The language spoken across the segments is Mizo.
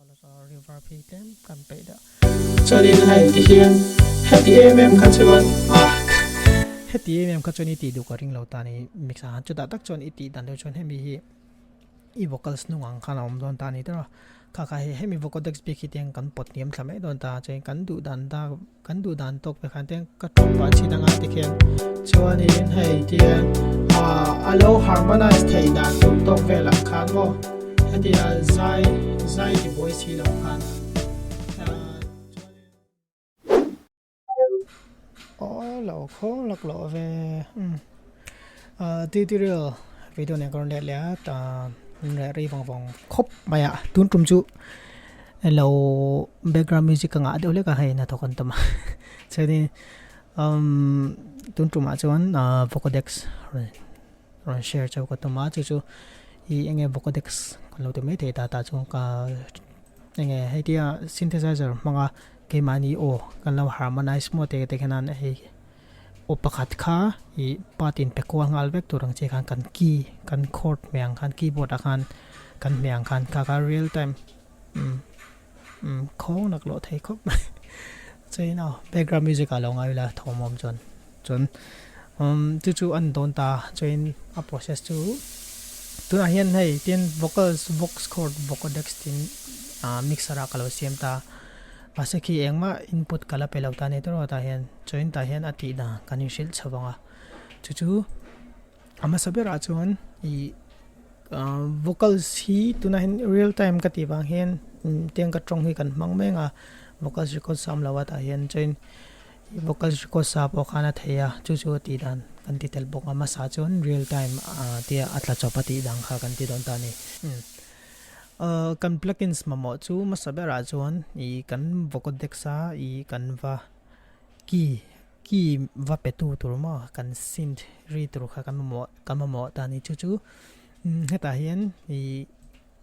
Reverb hi tlem kan peih deuh. Chuanin hei ti hian heti em em kha chuan a. Heti em em kha chuan i tih duh ka ring lo ta ni mix a, chutah tak chuan i tih dan deuh chuan hemi hi i vocals hnung ang khan a awm dawn ta ni tawh a, kha kha hei hemi vocodex bik hi tiang kan pawt hniam thla mai dawn ta chuan kan duh dan ta kan duh dan tawk vek khan tiang ka tawng pah chin anga tikhian chuanin hei tiang a lo harmonize theih dan tur tawk velah khan maw hetia zai zai ti buai si lo khan Aw lo khawng lak loh ve tutorial video nen ka rawn let leh a ta reh rei vang vang khawp mai a tun tum chu lo background music ka ngah deuh hlek a hei hnathawk an tam a chuanin tun tumah chuan vocodex rawn share chauh ka tum a chu chu i enge vocodex kan lo ti mai thei ta tah chuan ka enge hei tia synthesizer hmanga keimahni aw kan lo harmonize maw te te khian hei aw pakhat kha ih part in pe kual nghal vek tur ang che khan kan key kan chord hmeh ang khan keyboard ah khan kan hmeh ang khan kha kha real time umm umm khawng lak lawh thei khawp mai chuan aw background music ah lo ngai ila thawm awm chuan chuan umm chu chu a ni dawn ta chuan a process chu tunah hian hei tin vocals vox chord vocodex tin ah mixer ah ka lo siam ta. Mahse khi engmah input ka la pe lo ta ni tawrh tah hian chuan tah hian a tih dan kan inhrilh chho vang a, chu chu a hmasa berah chuan ih vocals hi tunah hian real time ka tih vang hian tiang ka tawng hi kan hmang mek a, vocals record sa awm lo a tah hian chuan vocals record sa pawh khan a thei a, chu chu a tih dan kan ti tel bawk a, hmasa chuan real time tia a tla chawp a tih dan kha kan ti dawn ta a ni. Kan plugins mamawh chu hmasa berah chuan ih kan vocodex a ih kan va key key va pe tu tur maw kan synth ri tur kha kan mamawh kan mamawh ta a ni chu chu hetah hian ih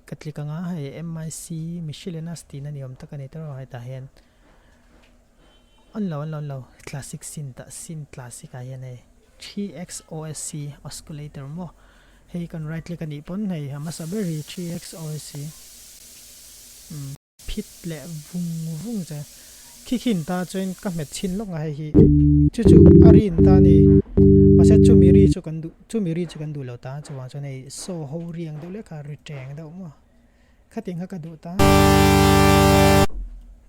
ka click anga hei M_I_C miscellaneous tihna ni awm tak a ni tawrh a hetah hian an lo an lo an lo classic synth ah synth classic ah hian hei 3XOSC osculator maw. Hei kan right click anih pawn hei a hmasa ber hi 3XOC umm phit leh vung vung che khi khin ta chuan ka hmet chhin lawk a hei hi chu chu a rin ta a ni mahse chumi ri chu kan duh chumi ri chu kan duh lo ta chuvang chuan hei saw ho riang deuh lek a ri teng deuh maw khatiang kha ka duh ta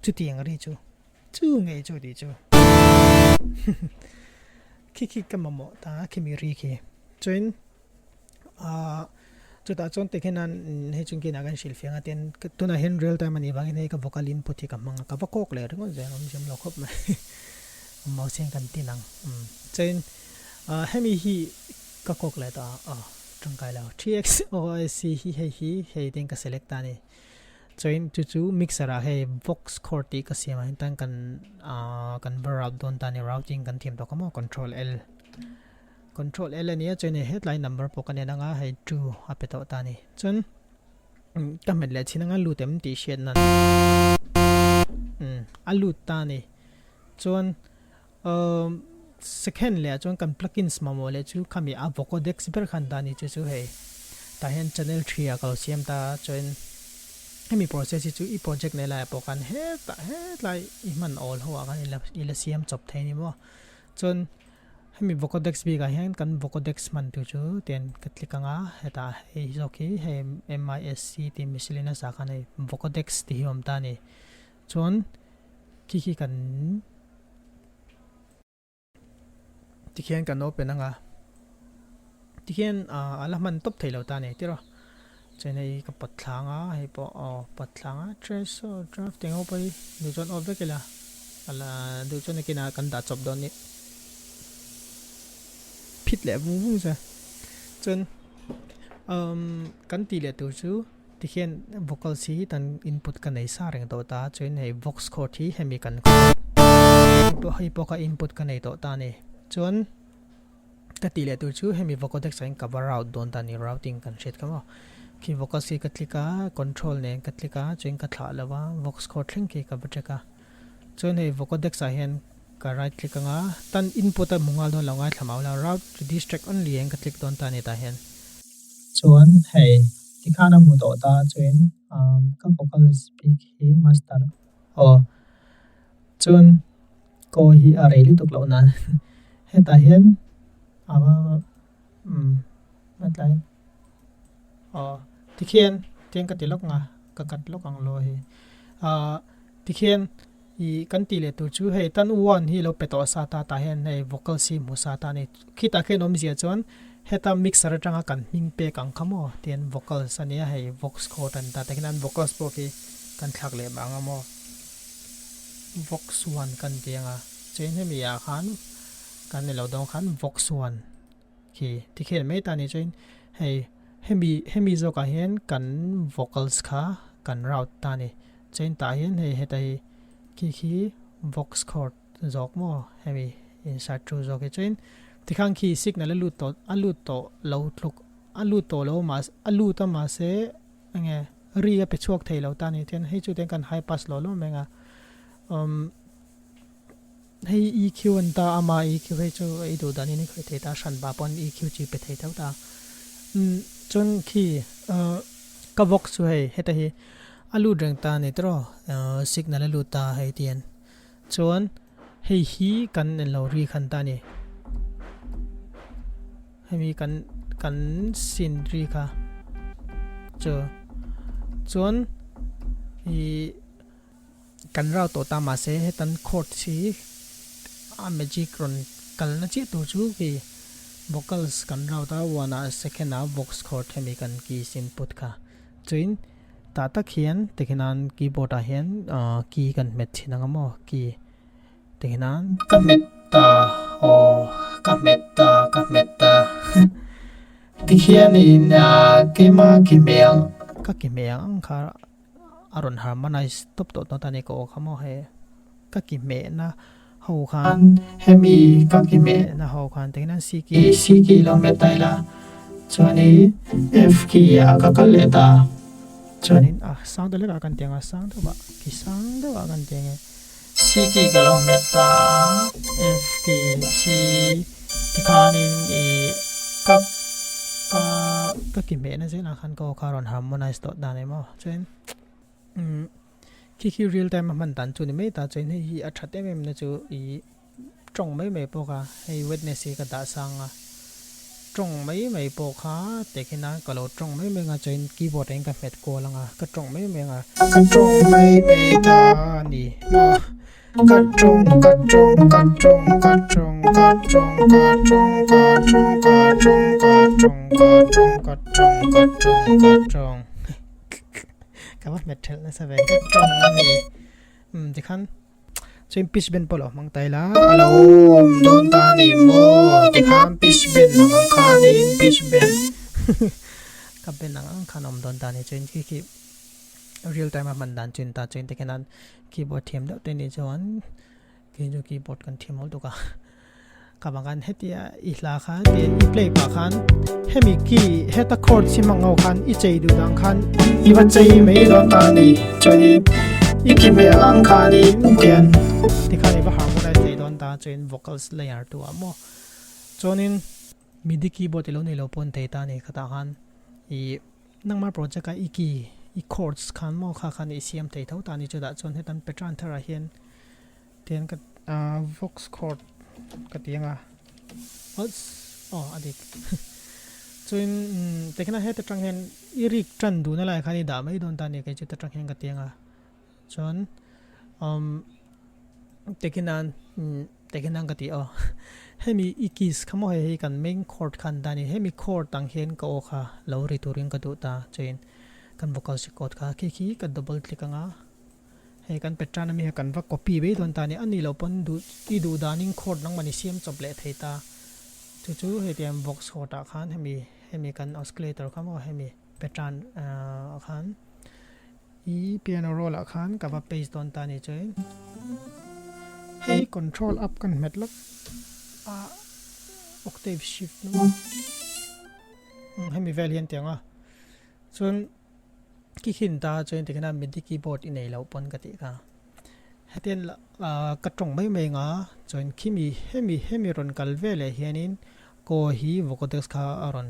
chutiang ri chu chu ngei chu tih chu khi khi ka mamawh ta khimi ri khi chuan ah chutah chuan tikhian hei chung kinah kan hrilh fiang a tin tunah hian real time anih vangin hei ka vocal input hi ka hmang a ka va kawk leh ringawt zel awm zem lo khawp mai mouse hian kan tin ang chuan ah hemi hi ka kawk leh ta a tangkai lo 3XOSC hi hei hi hei tin ka select ta a ni. Chuan chu chu mixer ah hei vox chord tih ka siam ah hian tan kan ah kan va route dawn ta a ni routing kan thiam tawh kha maw control L control L a nia chuan hei hetlai number pawh ka nen anga hei two a pe tawh ta a ni chuan ka hmet leh chin anga lut em tih hriat nan a lut ta a ni chuan umm second leh ah chuan kan plugins mamawh leh chu khami a vocodex ber khan ta a ni chu chu hei tah hian channel 3 ah ka lo siam ta a chuan hemi process hi chu i project nei laiah pawh khan hetah hetlai i hman awl ho ah khan i la i la siam chawp thei a ni maw chuan hemi vocodex bik ah hian kan vocodex hman tur chu tian ka click ang a hetah hei zawk hi hei M_I_S_C tih miscellaneous ah khan hei vocodex tih hi a awm ta a ni chuan khi khi kan tikhian kan open anga tikhian a la hman tawp thei lo ta a ni tiraw chuan hei ka pawt thlang a hei pawh aw pawt thlang a trace aw draft eng ho pawh hi duh chuan off vek ila ala duh chuan nakinah kan dah chawp dawn ni phit leh vung vung che chuan umm kan tih leh tur chu. Tikhian vocals hi tan input ka nei sa reng tawh ta chuan hei vox chord hi hemi kan hei pawh kha input ka nei tawh ta a ni chuan ka tih leh tur chu hemi vocodex ah hian ka va route dawn ta a ni routing kan hriat kha maw khi vocals hi ka click a control nen ka click a chuan ka thlah lo a vox chord thleng khi ka va check a chuan hei vocodex ah hian ka right click anga tan input a hmu nghal dawn lo ngaithla mau la route to this track only hian ka click dawn ta a ni tah hian chuan hei. Tikhan a hmu tawh ta chuan ka vocals bik hi master aw chuan kaw hi a rei lutuk loh nan hetah hian a umm hetlai aw tikhian tiang ka ti lawk nga ka cut lawk ang lo hi ah tikhian ih kan tih leh tur chu hei tan one hi lo pe tawh sa ta tah hian hei vocals hi hmu sa ta a ni khitah khian awmzia chuan heta mixer atanga kan hming pek ang kha maw tian vocals a nia hei vox chord a ni ta tikhian an vocals pawh khi kan thlak leh mah ang a maw vox one kan ti ang a chuan hemi ah khan kan ni lo dawn khan vox one khi tikhian mai ta a ni chuan hei hemi hemi zawkah hian kan vocals kha kan route ta a ni. Chain tah hian hei heta hi khi khi vox chord zawk maw hemi insert thu zawk hi chuan tikhan khi signal a lut tawh a lut tawh lo tluk a lut tawh lo mah a lut a mahse enge ri a pe chhuak thei lo ta ni chuan hei chu ten kan high pass lo lo mai ang a umm hei EQ an ta ama EQ hei chu ei duh dan in i khawih thei ta hran pa pawn EQ chi pe thei tho ta umm chuan khi ahh ka vox chu hei heta hi A lut reng ta a ni tawh signal a lut ta hei tian chuan hei hi kan en lo ri khan ta a ni hemi kan kan sin ri kha chu chuan ih kan rau tawh ta mahse hetan chord hi a magic rawn kalna chiah tur chu khi vocals kan rau ta one ah second ah vox chord hemi kan keys input kha chuin. Tah tak hian tikhinan keyboard ah hian key kan hmet thin ang a maw key tikhinan ka hmet ta aw ka hmet ta ka hmet ta tikhianin keima ki hmel ka ki hmel ang kha a rawn harmonize tawp tawh dawn ta a ni ka aw kha maw hei ka ki hmehna ho khan hemi ka ki hmehna ho khan tikhinan C key C key lo hmet ta ila chuanin F key ah ka kal leh ta chuanin a sang deuh hlek ah kan ti ang a sang deuh ah ki sang deuh ah kan ti ang e C key ka lo hmet ta a F key C tikhanin ih ka ka ka ki hmehna zelah khan ka aw kha a rawn harmonize tawh dan em aw chuan umm Khi khi real time a hman dan chu ni mai ta chuan hei hi a that em em na chu ih tawng mai mai pawh kha hei wetness hi ka dah sang a tawng mai mai pawh kha tehkhin a ka lo tawng mai mai anga chuan keyboard ah hian ka hmet kual anga ka tawng mai mai anga ka tawng mai mai ta a ni maw ka tawng ka tawng ka tawng ka tawng ka tawng ka tawng ka tawng ka tawng ka tawng ka tawng ka tawng ka tawng ka tawng. Ka va hmet thelh nasa ve ka tawng a ni. Um tikhan chuan pitch bend pawh lo hmang ta ila a lo awm dawn ta a ni maw tikhan pitch bend ang ang khanin pitch bend ka bend ang ang khan a awm dawn ta a ni chuan khi khi real time a hman dan chuan ta chuan tikhian an keyboard thiam deuh te nih chuan Kei chu keyboard kan thiam lo tuk a ka bang khan hetia i hla kha te i play pah khan hemi key heta chord si hmang ho khan i chei duh dang khan i va chei mai dawn ta ni chuanin i ki hmel ang khanin tian tikhan i va harmonize thei dawn ta chuan vocals layer tu ah maw chuanin midi keyboard i lo nei lo pawn thei ta ni khatah khan i Nangmah project a i key, i chords khan maw kha khan i siam thei tho ta a ni chutah chuan hetan pattern tharah hian tian ka vox chord ka ti anga oops aw a dik chuan tikhian heta tang hian i rik tan duhna lai khan i dah mai dawn ta a ni kei chu ta tang hian ka ti anga chuan umm tikhian Tekhian ka ti aw. Hemi i keys kha maw hei hi kan main chord kha an ta a ni. Hemi chord ang hian ka aw kha lo ri turin ka duh ta. Chuan kan vocal record kha khi khi ka double click anga hei kan pattern ami kha kan va copy mai dawn ta a ni. A nih loh pawn duh i duh danin chord nangmahni siam chawp leh thei ta. Chu chu hei tiang vox chord ah khan hemi hemi kan oscillator kha maw hemi pattern ah khan I piano roll ah khan ka va paste dawn ta ni chuan hei control up kan hmet lawk a octave shift na hemi vel hian tiang a chuan ki khin ta chuan tikhian a midi keyboard i nei loh pawn ka tih kha hetian ka tawng mai mai anga chuan khimi hemi hemi rawn kal veleh hianin kaw hi vocodex kha a rawn.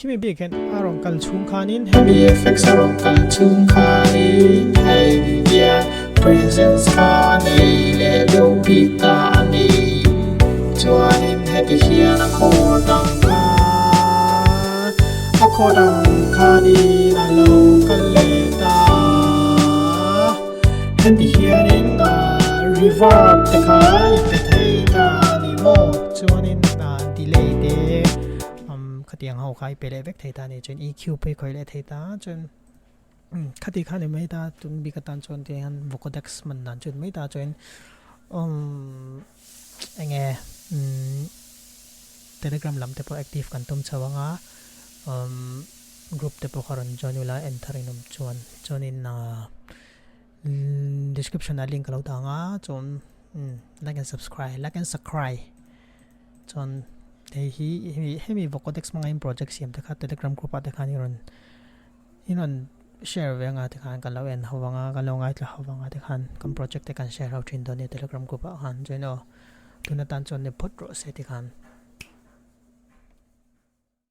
Khimi bik hian a rawn kal chhung khanin hemi effects a rawn kal chhung khanin hei hian presence kha a nei leh deuh bik ta a ni. Chuanin heti hian a chord ang khan a chord ang khanin a lo kal leh ta a. Heti hianin reverb te kha i pe thei ta a ni maw? Chuanin delay te Um, khatiang ho kha i pe leh vek thei ta ni chuan EQ pawh i khawih leh thei ta chuan um khati kha ni mai ta tun bik atan chuan ti hian vocodex man dan chuan mai ta chuan um enge um telegram lam te pawh active kan tum chho anga um group te pawh kha rawn join ula en thar in awm chuan chuanin ah description ah link a lo dah anga chuan um like and subscribe like and subscribe. Chuan hei hi hemi hemi vocodex hmanga in project siam te kha telegram group ah te khan i rawn i rawn share ve anga tikhan kan lo en ho anga kan lo ngaithla ho anga tikhan kan project te kan share ho thin dawn nia telegram group ah khan chuan aw tun atan chuan ni phawt rawh se tikhan.